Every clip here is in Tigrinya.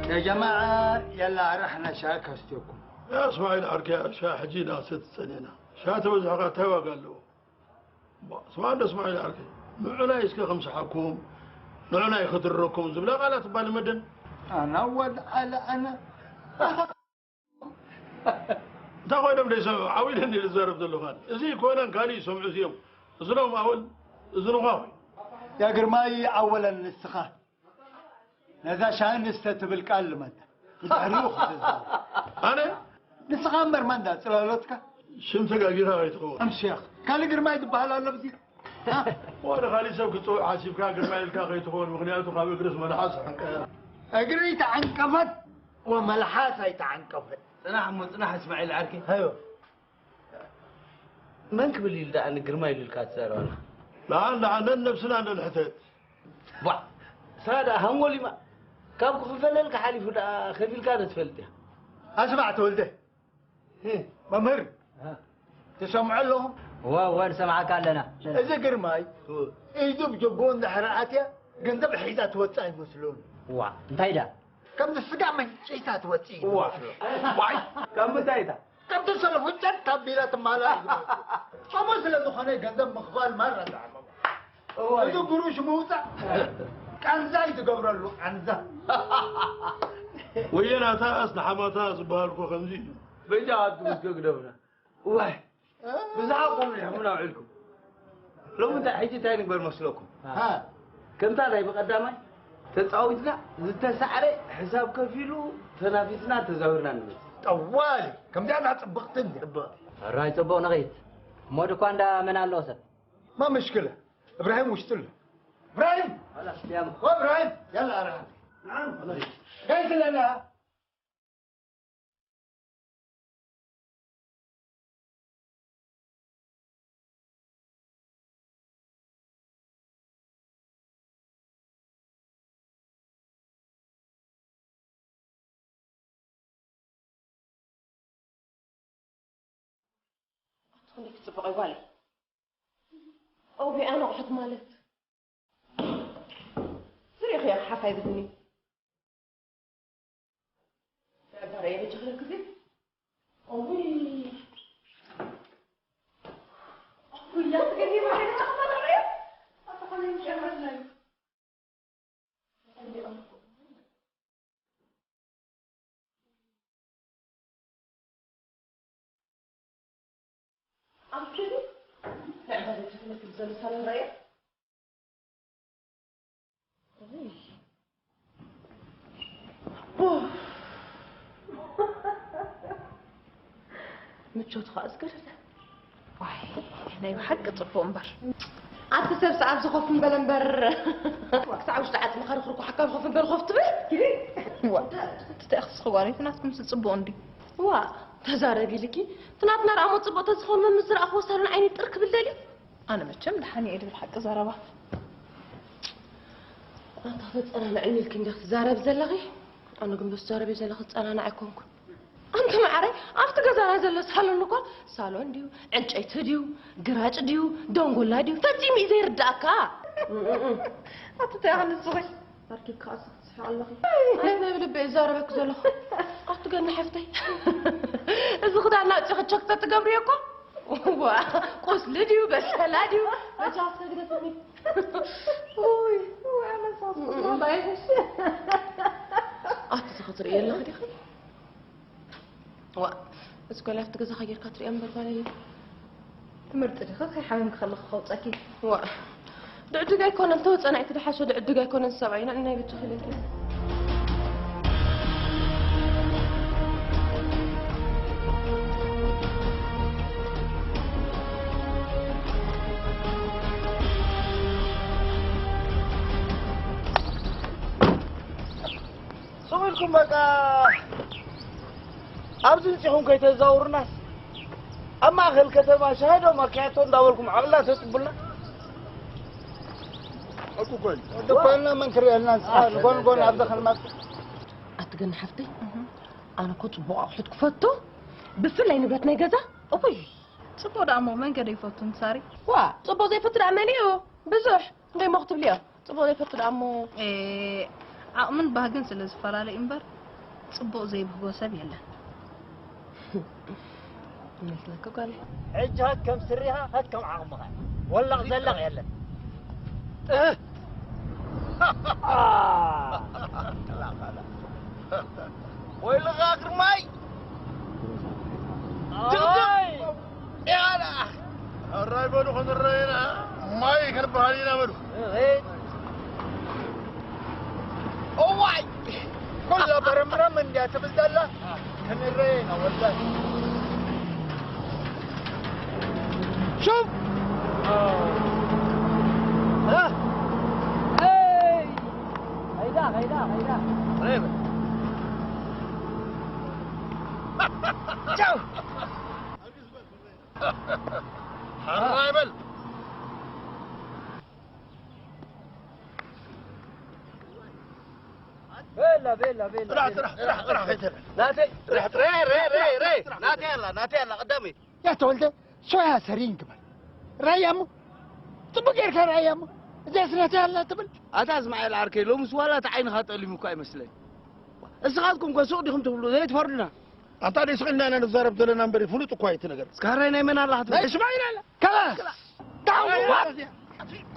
يا جماعة، يلا رحنا شاي كاستيكم. يا اسماعيل عركي، شاي حجي ناس تستنينا. شاي توزع غير توا قال له. اسمع عند اسماعيل عركي. نعنا يسكي خمس حكوم. نعنا يخدر لكم زبلة غلط بالمدن. أنا ود على أنا. እንታይ ኮይኖም ደይሰምዑ? ዓው ኢለ እንዲ ዝዛረብ ዘለኹ ኣነ። እዚ ኮይኖም ካልእ ይሰምዑ እዚኦም። እዝኖም ኣወል፣ እዝንኻ ኾይ። ያ ግርማይ፣ ኣወለን ንስኻ ነዛ ሻሂ ንስተ ትብል ቃል ልመዳ። ብድሕሪኡ ክትዛረብ። ኣነ? ንስኻ እምበር ማንዳ ጽላሎትካ? ሽም ተጋጊኻ ከይትኸውን። ኣምሽኽ። ካልእ ግርማይ ዝበሃል ኣሎ ብዚ? ወደ ካሊእ ሰብ ክትጽውዕ ሓሲብካ ግርማይ ኢልካ ከይትኸውን፣ ምኽንያቱ ካብ እግርስ መልሓስ ሕንቀ። እግሪ ተዓንቀፈት ወመልሓስ ኣይተዓንቀፈት። ጽናሕ እሞ ጽናሕ እስማዒል ዓርከይ። ሃዮ። መን ክብል ኢሉ ደኣ ንግርማይ ኢሉ ኢልካ ትዛረበና? ደሓን ደሓን ነንነብስና እንዶ ንሕተት። ቧዕ! ንስኻ ደኣ ሃንጎሊማ ካብ ክኽፈለልካ ሓሊፉ ደኣ ከፊልካ ዶ ትፈልጥ ኢኻ? ኣስማዕ ተወልደ። እ። መምህር፣ እ። ትሰምዖ ኣለኹም? እወ፣ እወ፣ ንሰምዓካ ኣለና። እዚ ግርማይ፣ እ። ኢዱ ብጀጎ እንድሕር ኣትያ፣ ገንዘብ ሒዛ ትወጽእ ኣይመስሎን። እዋ፣ እንታይ ደኣ? ከምዚ ስጋ መንጭታ ትወጽእ እዩ እዋ። ዝመስሎ። ዋይ፣ ካብ ምንታይ እታ? ከምቲ ሰለፉ ጨት ኣቢላ ትማላ እዩ ዝመስሎ። ከምኡ ስለ ዝኾነ ገንዘብ ምኽፋል ማራ ዝዓመሞ። እዋ። እዚ ጉሩሽ ምውጻእ ቃንዛ እዩ ዝገብረሉ፣ ቃንዛ። ወየናታ ኣስ ንሓማታ ዝበሃል እኮ ከምዚ እዩ። በጃ ኣቱ ምስገ ግደፍና። እዋይ። ብዝሓት ቆልዑ ኢኹም ኣውዒልኩም። ሎሚ እንታይ፣ ሕጂ እንታይ ንግበር መስለኩም? ሃ። ከምታ ናይ ብቐዳማይ ተጻዊትና ዝተሳዕረ ሕሳብ ከፊሉ ተናፊስና ተዛዊርና ንመጽእ። ጠዋሊ፣ ከምዚኣ እዛ ጽብቕቲ እንድያ። ጽብቕቲ። ሕራይ ጽቡቕ ንኺድ። እሞ ድኳ እንዳ መን ኣለዎ ሰብ? ማ ምሽክለ? እብራሂም ውሽጢ ኣሎ። እብራሂም! ኸላስ፣ ያም። ወ እብራሂም! ያላ ኣርሓ። ናዓም። ከይት ለና። ኣቶ ኒክ ጽቡቕ ጓል። ኦቢ ኣነ ኣቑሑት ማለት። ስሪኺ ኢኺ ሓፋይ ብዝኒ። በርበረ የበጀኽለኪ ዜ? እውይ። እውይ፣ ያትገኒ ማለት ነው። ኣታ ኾነ ይጨምረናል። ኣብ ክሊ ንዕባለ ትኽልክል ዘሎ ሳሎን ርኣዮ። ምቾቱ ኸኣ ዝገደደ። ዋይ፣ ናይ ብሓቂ ጽቡቕ እምበር። ኣቲ ሰብ ሰዓብ ዝኸፍ እምበል እምበር። ክሳዕ ውሽጢ ዓጽምኻ ርኽርኩ ሓካም ኸፍ እምበል ኸፍ ትብል? ዋ፣ ትተእኽስ ኽዋን እዩ፣ ናትኩም ጽቡቕ እንዲ። ዋ፣ ተዛረቢ ኢልኪ። ትናትና ርኣሞ ጽቡቕ ተዝኸውን መምስ ዝረኣኽዎ ሳሎን ዓይኒ ጥር ክብል ደልዩ። ኣነ መቸም ደሓን እየ ድብል ሓቂ ዘረባ። ኣታ ተጸናንዕኒ ኢልኪ እንዲኺ ትዛረቢ ዘለኺ? ኣነ ግን በዚ ትዛረቢ ዘለኺ ዝጸናንዕ ኣይኮንኩን። ኣንቲ መዓረይ፣ ኣብቲ ገዛና ዘሎ ሳሎን እኮ ሳሎን ድዩ፣ ዕንጨይቲ ድዩ፣ ግራጭ ድዩ፣ ደንጎላ ድዩ፣ ፈጺሙ እዩ ዘይርድኣካ። ኣቲ እንታይ ኢኻ ንስኺ? ኣርኪብካ ኣስኺ ትስሕቂ ኣለኺ። ኣይ፣ ናይ ብልቢ እየ ዝዛረበኪ ዘለኹ። ኣቲ ገኒ ሓፍተይ፣ እዚ ክዳን ኣውጺኺ ቸክ ተትገብርዮ እኮ። ዋ፣ ቁስሊ ድዩ፣ በሰላ ድዩ? መጃ ኣስኺ ግደፍኒ። ውይ፣ ውይ፣ ኣነ ሳስኩ እም። ባይሽ። ኣቲ እዚ ክትርእዮ ኣለኺ ዲኺ? ዋ፣ እዚ ጓል ኣብቲ ገዛኻ ጌርካ ትሪኣ እምበር ጓለይ። ትምህርቲ ዲኺ ከይሓመምኪ ከለኺ ከውፀኪ? ዋ፣ ድዕድግ ኣይኮነን፣ ተወፀና እቲ ድሓሸ ድዕድግ ኣይኮነን፣ ሰብኣይ ንዕናይ ብቻ ክልልኪ። ጽቕ ኢልኩም በቃ ኣብዚ ምጺኹም ከይተዛውሩናስ፣ ኣብ ማእከል ከተማ ሻሂ ዶ ማክያቶ እንዳበልኩም ዓቕልና ተጽቡልና። ሓቁ እኮ እዩ። ወዲ ጓልና መን ክርእየልና ንስኻ ንጎን ጎን ኣብዚ ክንመጽእ። ኣቲ ገኒ ሓፍተይ፣ ኣነ እኮ ጽቡቕ ኣቑሑት ክፈቱ፣ ብፍላይ ንብረት ናይ ገዛ። እኹይ! ጽቡቕ ደኣ እሞ መን ከ ዘይፈቱ ንሳሪ? ዋ፣ ጽቡቕ ዘይፈቱ ደኣ መሊኡ ብዙሕ። እንታይ እሞ ክትብልዮ? ጽቡቕ ዘይፈቱ ደኣ እሞ። ኤ፣ ዓቕምን ባህግን ስለ ዝፈላለ እዩ እምበር፣ ጽቡቕ ዘይብህጎ ሰብ የለን። ይመስለካ ጓለይ። ሕጂ ሃት ከም ስሪኻ ሃት ከም ዓቕምኻ ወላቕ ዘለቕ የለን። ወይልኻ ግርማይ ድቕድቕ ያላ ኣራይ በሉ ክንረአና ማይ ክንበሃል ኢና በሉ። እዋይ ኩላ በረምረም እንዲያ ትብል ዘላ ክንረአና ወላሂ። ሹፍ ከይዳ ከይዳ ከይዳ ቻው ሓራ ይበል ቤላ ቤላ ቤላ ጥራሕ ጥራሕ ጥራሕ ጥራሕ ከይተለ ናተይ ሬ ሬ ሬ ሬ ናተይ ኣላ ናተይ ኣላ ቀዳመይ ያ ተወልደ ሶያ ሰሪን ግበር ራያሞ ጽቡቅ ጌርካ ራያሞ እዚኣ ስነታ ኣላ ትብል ኣታ እስማኤል ዓርከይ ሎምስ ዋላ እቲ ዓይንኻ ጠሊሙ እኳ ኣይመስለኒ እስኻትኩም ከ ሱቕ ዲኹም ትብሉ ዘይትፈርዱና ኣንታ ደይ ስቕ ኢልና ኢና ንዛረብ ዘለና እምበር ፍሉጥ እኳ እዩ እቲ ነገር እስካራይ ናይ መን ኣላ ክትብል ናይ እስማኤል ኣላ ከላስ ዳዕዋ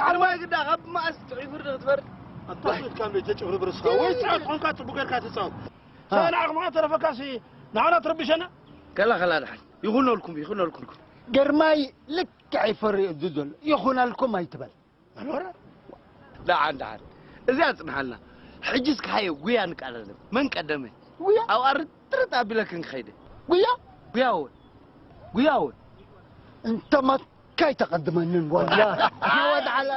ኣርባይ ግዳ ካብ መኣስ ጥዑይ ፍርዲ ክትፈርድ ኣታ ኢድካ እንዶ ተጭብርብር እስኻ ወይ ጻወት ኾንካ ጽቡቅ ጌርካ ትጻወት ሰና ዓቕምኻ ተረፈካሲ ንዓና ትረብሸና ከላ ከላ ድሓን ይኹነልኩም ይኹነልኩም ግርማይ ልክዕ ይፈሪ እዩ ዘሎ ይኹነልኩም ኣይትበል ኣልወረ ደሓን ደሓን እዚኣ ጽንሓልና ሕጂ እስከ ሃየ ጉያ ንቃለለ መን ቀደመ ጉያ ኣብ ኣርጥርጥ ኣቢለ ክንከይደ ጉያ ጉያ እውን ጉያ እውን እንተ መካይ ተቐድመንን ወላ ወድዓላ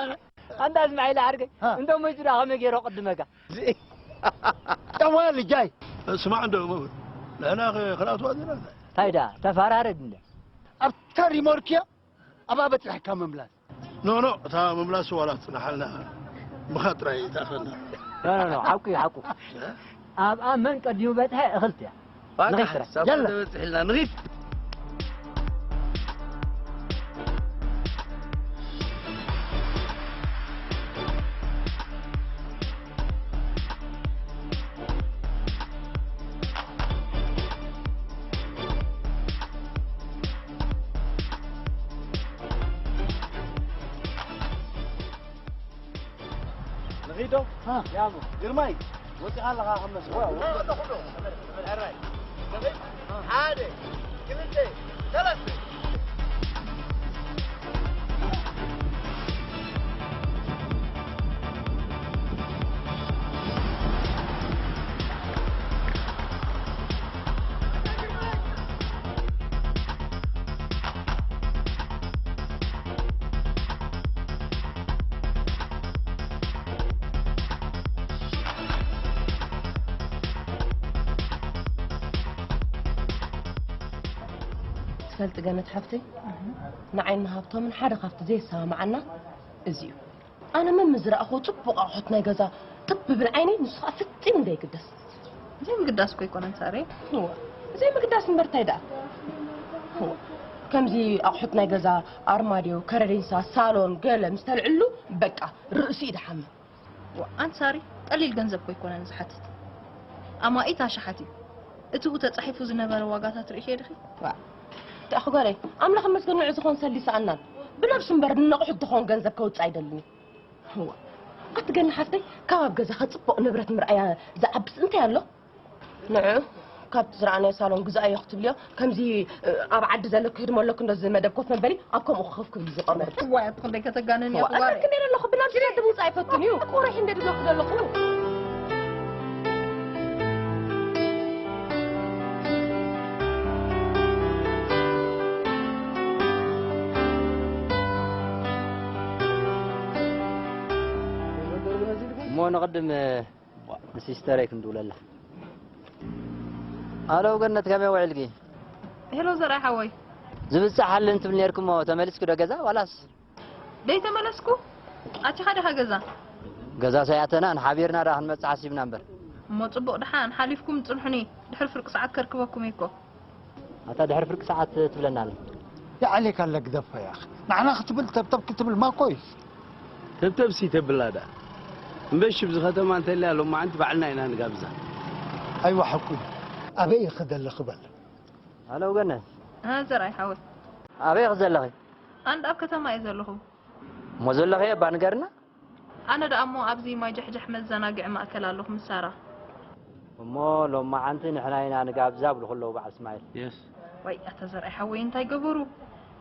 ኣንዳ እስማዒል ዓርከይ እንዶ መጅራ ከመይ ገይሮ ቅድመካ ጠዋ ልጃይ ስማዕ እንዶ መምህር ንሕና ክላትዋ ዘለና እንታይ ዳ ተፈራረድ እንደ ኣብታ ሪሞርክዮ ኣብኣ በፂሕካ ምምላስ ኖ ኖ እታ ምምላስ ዋላ ትፅናሓልና ምኻ ጥራይ ይተኣኸልና ኖ ኖ ሓቁ እዩ ሓቁ ኣብኣ መን ቀዲሙ በፅሐ እኽልቲ እያ ንኺድ ጥራይ ሳባ የለ ተበፅሕልና ንኺድ ንኺዶ ያሞ ግርማይ ወፂኻ ኣለኻ ከም መስሎ ሓደ ክልተ ሰለስተ ትፈልጢ ገነት ሓፍተይ ንዓይን ሃብቶምን ሓደ ካብቲ ዘየሰማምዓና እዚ እዩ ኣነ መም ዝረኣኹዎ ፅቡቕ ኣቑሑት ናይ ገዛ ጥብ ብል ዓይነይ ንሱ ከዓ ፍፂም ዘይግደስ ዘይምግዳስ እኮ ኣይኮነን ሳሬ ዘይምግዳስ እምበር እንታይ ደኣ ከምዚ ኣቑሑት ናይ ገዛ ኣርማድዮ ከረዲንሳ ሳሎን ገለ ምስ ተልዕሉ በቃ ርእሱ ይድሓመ ኣንቲ ሳሪ ቀሊል ገንዘብ እኮ ኣይኮነን ዝሓትት ኣማኢት ኣሽሓት እዩ እቲኡ ተፃሒፉ ዝነበረ ዋጋታት ርእሽዮ ድኺ ተኣኽ ጓለይ ኣምላኽ መስገን ንዑ ዝኾን ሰሊ ሰኣናን ብነብሱ እምበር ንነቑሑ ዝኾን ገንዘብ ከውፅእ ኣይደልን እዩ ኣቲ ገኒ ሓፍተይ ካብ ኣብ ገዛኻ ፅቡቕ ንብረት ምርኣያ ዝዓብስ እንታይ ኣሎ ንዑ ካብቲ ዝረኣናዮ ሳሎን ግዛኣዮ ክትብልዮ ከምዚ ኣብ ዓዲ ዘሎ ክህድሞ ኣለኩ እንዶ ዝመደብ ኮፍ መበሊ ኣብ ከምኡ ክኸፍ ክብል ዝቆመ ዋይ ኣቲ ክንደይ ከተጋንን እያ ክባረ ክንደይ ኣለኹ ብናብ ዝረድ ምውፃእ ኣይፈቱን እዩ ቁሩሕ እንደ ድገኩ ዘለኹ እሞ ንቕድም ንሲስተረይ ክንድውለላ ኣለው ገነት ከመይ ውዕልኪ ሄሎ ዘርኣይ ሓወይ ዝብጻሕ ኣለን ትብል ነርክሞ ተመሊስኪ ዶ ገዛ ዋላስ ደይተመለስኩ ኣቲኻ ዲኻ ገዛ ገዛ ሰያተና ንሓቢርና ዳ ክንመጽእ ሓሲብና እምበር እሞ ጽቡቕ ድሓን ሓሊፍኩም ጽንሑኒ ድሕሪ ፍርቂ ሰዓት ከርክበኩም እኮ ኣታ ድሕሪ ፍርቂ ሰዓት ትብለና ኣለ يعليك الله قدفة يا أخي نحن ختبل تبتب كتب الماكويس ተብተብሲ ተብላ ዳ እምበሽ ብዚ ከተማ እንተልያ ሎማዓንቲ ባዕልና ኢና ንጋብዛ ኣይዋ ሓቁ እዩ። ኣበይ ኢኺ ዘለኺ በል። ኣለው ገነት እ፣ ዘርኣይ ሓወይ፣ ኣበይ ኢኺ ዘለኺ? ኣንድ ኣብ ከተማ እየ ዘለኹ። እሞ ዘለኺ እባ ንገርና። ኣነ ደኣ እሞ ኣብዚ ማይ ጃሕጃሕ መዘናግዒ ማእከል ኣለኹ ምስ ሳራ። እሞ ሎማዓንቲ ንሕና ኢና ንጋብዛ ብሉ ከለዉ በዓል እስማኤል። የስ ወይ ኣታ ዘርኣይ ሓወይ እንታይ ገበሩ?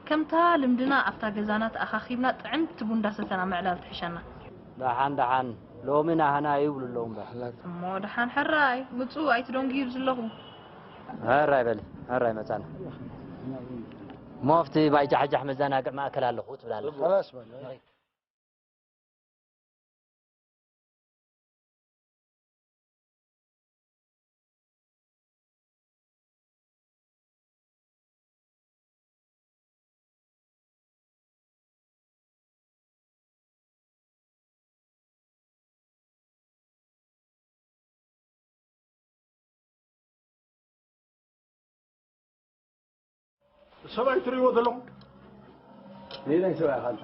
ከምታ ልምድና ኣብታ ገዛና ተኣኻኺብና ጥዕምቲ ቡን እንዳሰተና ምዕላል ትሕሸና። ደሓን ደሓን ሎሚ ናህና ይብሉ ኣለዉ እምበር። እሞ ደሓን ሕራይ ምጹ ኣይትደንጉዩ ይብዝ ኣለኹ። ሕራይ በሊ ሕራይ መጻና። እሞ ኣብቲ ማይ ጃሕጃሕ መዘናግዒ ማእከል ኣለኹ ትብል ኣለኻ። خلاص በል። ሰብኣይ ትርእይዎ ዘለኹም ነይናይ ሰብኣይ ካል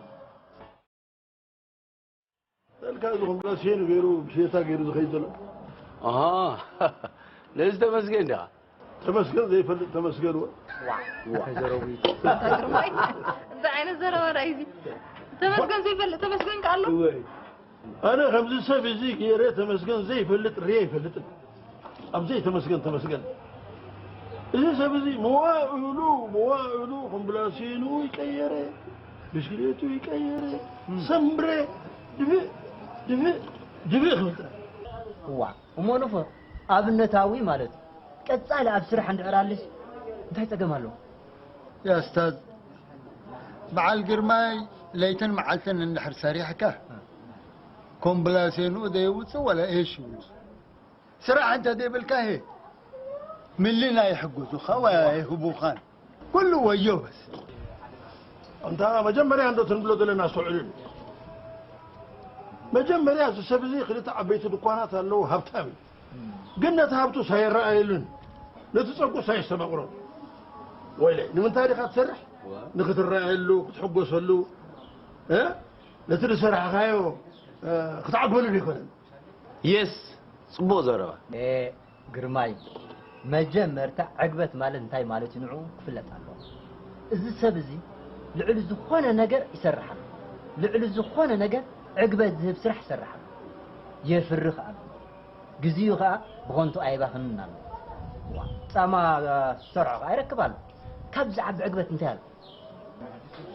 ተልካ እዚ ኮምፕላሴኑ ገይሩ ብሴታ ገይሩ ዝኸይድ ዘሎ ኣሃ ነዚ ተመስገን ዲኻ ተመስገን ዘይፈልጥ ተመስገን ወ ኣታ ግርማይ እንታይ ዓይነት ዘረባ ዳ እዚ? ተመስገን ዘይፈልጥ ተመስገን ከኣሎ ወይ ኣነ ከምዚ ሰብ እዚ ገይረ ተመስገን ዘይፈልጥ ርየ ኣይፈልጥን ኣብዘይ ተመስገን ተመስገን እዚ ሰብ እዚ መዋእሉ መዋእሉ ኮምፕላሴኑ ይቀየረ ብስክሌቱ ይቀየረ ሰምብረ ድብእ ድብእ ድብእ ክብል ጥራይ እዋ እሞ ንፉዕ ኣብነታዊ ማለት እዩ። ቀጻሊ ኣብ ስራሕ እንድሕር ኣልስ እንታይ ጸገም ኣለዎ? ያ እስታዝ በዓል ግርማይ ለይትን መዓልትን እንድሕር ሰሪሕካ ኮምብላሴኑ ዘይውፅእ ወላ ኤሽ ይውፅእ ስራሕ እንተ ዘይብልካ ሄ ምልና ይሕግዙኻ ወይ ኣይህቡኻን ኩሉ ወዮ በስ እንታ መጀመርያ እንዶ ትንብሎ ዘለና ኣስተውዕሉ መጀመርያ እዚ ሰብ እዚ ክልተ ዓበይቲ ድኳናት ኣለዉ ሃብታም እዩ ግን ነቲ ሃብቱ ሳይረኣየሉን ነቲ ጸጉ ሳይስተማቕሮ ወይለ ንምንታይ ዲኻ ትሰርሕ ንክትረኣየሉ ክትሕጎሰሉ እ ነቲ ዝሰራሕካዮ ክትዓግበሉ ይኮነን የስ ጽቡቕ ዘረባ ግርማይ መጀመርታ ዕግበት ማለት እንታይ ማለት እዩ ንዑ ክፍለጥ ኣለዎ እዚ ሰብ እዚ ልዕሊ ዝኾነ ነገር ይሰርሕ ኣሎ ልዕሊ ዝኾነ ነገር ዕግበት ዝህብ ስራሕ ይሰርሕ ኣሎ የፍሪ ከዓ ግዜኡ ከዓ ብኾንቱ ኣይባኽንን ኣሎ ጻማ ዝሰርሖ ከዓ ይረክብ ኣሎ ካብዚ ዓቢ ዕግበት እንታይ ኣሎ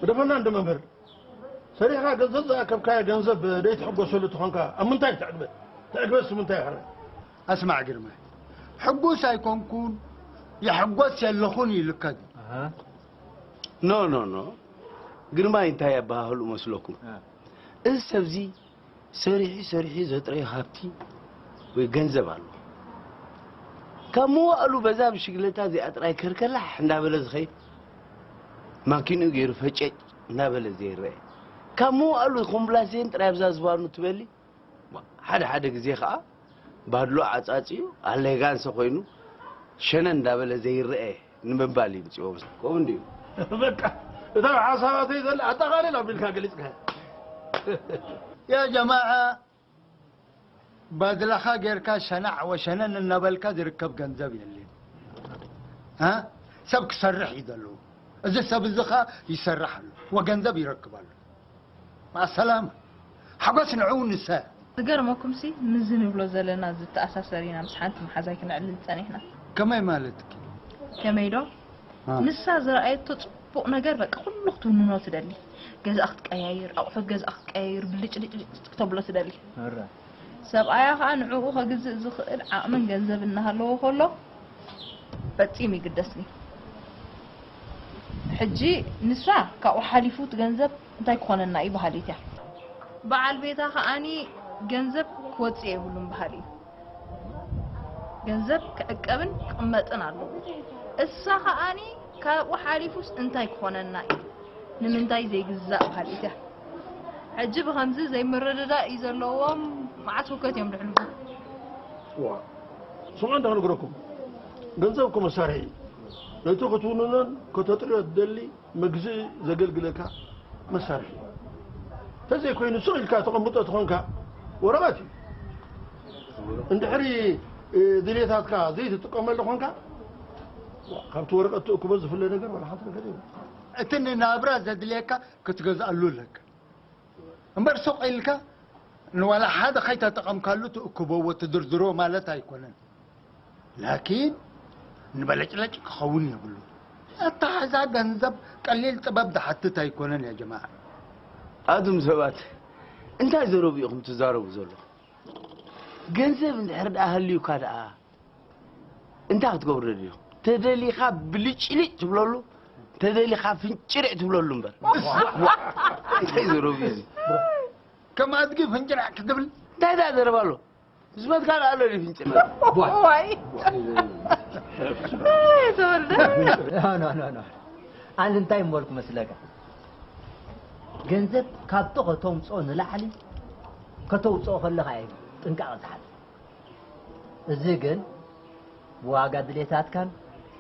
ብደፈና እንደ መምህር ሰሪሕኻ ገንዘብ ዝኣከብካዮ ገንዘብ ደይትሕጎሰሉ ተኾንካ ኣብ ምንታይ ትዕግበት ትዕግበትስ ምንታይ ይኸረ ኣስማዕ ግርማይ ሕጉስ ኣይኮንኩን ይሕጎስ የለኹን ኢልካ ኖ ኖ ኖ ግርማይ እንታይ ኣበሃህሉ መስለኩም እዚ ሰብዚ ሰሪሑ ሰሪሑ ዘጥረዮ ሃብቲ ወይ ገንዘብ ኣሎ ካብ መዋእሉ በዛ ብሽግለታ እዚኣ ጥራይ ከርከላሕ እንዳበለ ዝኸይድ ማኪንኡ ገይሩ ፈጨጭ እንዳበለ ዘይረአ ካብ መዋእሉ ኮምብላሴን ጥራይ ኣብዛ ዝባኑ ትበሊ ሓደ ሓደ ግዜ ከዓ ባድሎ ዓፃፂኡ ኣሌጋንሰ ኮይኑ ሸነ እንዳበለ ዘይረአ ንምባል ይምፅዎ ከምኡ እንዲዩ በቃ እታ ሓሳባተይ ዘላ ኣጠቓልል ኣቢልካ ገሊፅካ يا جماعة ባድላኻ ጌርካ ሸናዕ ወሸነን እናበልካ ዝርከብ ገንዘብ የለን እ? ሰብ ክሰርሕ እዩ ዘለዎ እዚ ሰብ እዚ ኸ ይሰርሕ ኣሎ ወገንዘብ ይረክብ ኣሎ ማሰላማ ሓጎስ ንዕው ንሰ ዝገርመኩምሲ ምዚ ንብሎ ዘለና ዝተኣሳሰር ኢና ምስ ሓንቲ መሓዛይ ክነዕልል ጸኒሕና ከመይ ማለት ከመይ ዶ ንሳ ዝረኣየቶ ጽቡቕ ነገር በቃ ኩሉ ክትውንኖ ትደሊ ገዛኣ ክትቀያይር ኣቑሑት ገዛኣ ክትቀያይር ብልጭልጭልጭ ክተብሎ ትደሊ ሰብኣያ ከዓ ንዕኡ ከግዝእ ዝኽእል ዓቕምን ገንዘብ እናሃለዎ ከሎ ፈጺሙ ይግደስኒ ሕጂ ንሳ ካብኡ ሓሊፉ እቲ ገንዘብ እንታይ ክኾነና እዩ በሃሊት እያ በዓል ቤታ ከዓኒ ገንዘብ ክወፅእ የብሉን በሃሊ እዩ ገንዘብ ክዕቀብን ክቕመጥን ኣለዎ እሳ ከዓኒ ካብኡ ሓሊፉስ እንታይ ክኾነና እዩ ንምንታይ ዘይግዛእ በሃሊት እያ ሕጂ ብኸምዚ ዘይምርድዳእ እዩ ዘለዎም መዓት ህውከት እዮም ድሕልፉ ስምዑ እንዳ ክነግረኩም ገንዘብ እኮ መሳርሒ እዩ ነቲ ክትውንኖን ከተጥርዮ ትደሊ መግዝኢ ዘገልግለካ መሳርሒ እዩ ተዘይኮይኑ ስቕ ኢልካ ተቐምጦ ተኾንካ ወረቐት እዩ እንድሕሪ ድሌታትካ ዘይትጥቀመሉ ኮንካ፣ ካብቲ ወረቐት ትእክቦ ዝፍለ ነገር ዋላ ሓንቲ ነገር የለን። እቲ ንናብራ ዘድልየካ ክትገዝኣሉ ኣለካ። እምበር ሱቕ ኢልካ ንዋላ ሓደ ከይተጠቐምካሉ ትእክቦ ትድርድሮ ማለት ኣይኮነን። ላኪን ንበለጭለጭ ክኸውን የብሉ። ኣተሓዛ ገንዘብ ቀሊል ጥበብ ዝሓትት ኣይኮነን ያ ጀማዓ። ኣቱም ሰባት እንታይ ዘረቡ ኢኹም ትዛረቡ ዘለኹም? ገንዘብ እንድሕር ደኣ ሃልዩካ ደኣ እንታይ ክትገብሩ ደሊኹም? ተደሊኻ ብልጭልጭ ትብለሉ፣ ተደሊኻ ፍንጭርዕ ትብለሉ እምበር። እንታይ ዘረቡ እዩ እዚ? ከም ኣድጊ ፍንጭርዕ ክትብል እንታይ ደኣ ዘረባ ኣሎ? ዝመትካ ደኣ ኣሎ ድዩ ፍንጭርዕ? ዋይ። ተወልደ። ኖ ኖ ኖ ኖ። ኣንድ እንታይ እምበልኩ መስለካ? ገንዘብ ካብቶ ከተምፅኦ ንላዕሊ ከተውፅኦ ከለኻ እዩ ጥንቃቐ ዝሓት። እዚ ግን ብዋጋ ድሌታትካን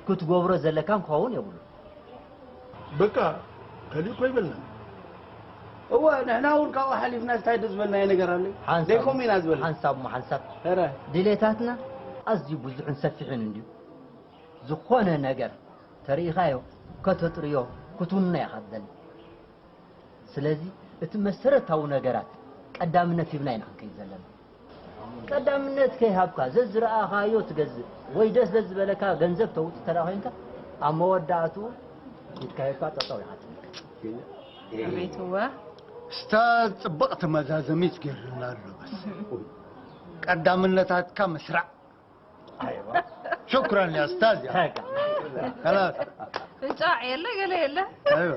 ክትገብሮ ዘለካን ክኸውን የብሉ። በቃ ከሊእ እኮ ይበልና። እወ ንሕና እውን ካብኡ ሓሊፍና እንታይ ዶ ዝበልናዮ ነገር ኣሎ? ሓንሳብ- ዘይከምኡ ኢና ዝበልና። ሓንሳብ እሞ ሓንሳብ ኧረ ድሌታትና ኣዝዩ ብዙሕን ሰፊሕን እንድዩ። ዝኾነ ነገር ተርእኻዮ ከተጥርዮ ክትውንኖ ኢኻ ትደሊ። ስለዚ እቲ መሰረታዊ ነገራት ቀዳምነት ሂብና ኢና ክንከይድ ዘለና። ቀዳምነት ከይሃብካ ዘዝረኣኻዮ ትገዝእ ወይ ደስ ዘዝበለካ ገንዘብ ተውፅእ ተዳ ኮይንካ ኣብ መወዳእትኡ ኢድካ ሂብካ ጠጠው ኢኻ ትብል። ኣቤትዋ እስታዝ ጽብቕቲ መዛዘሚት ገይርልና ኣሎ። በስ ቀዳምነታትካ ምስራዕ። ሽኩራን ያ እስታዝ ያ። ከላስ ፍንጫዕ የለ ገለ የለ ኣይዋ።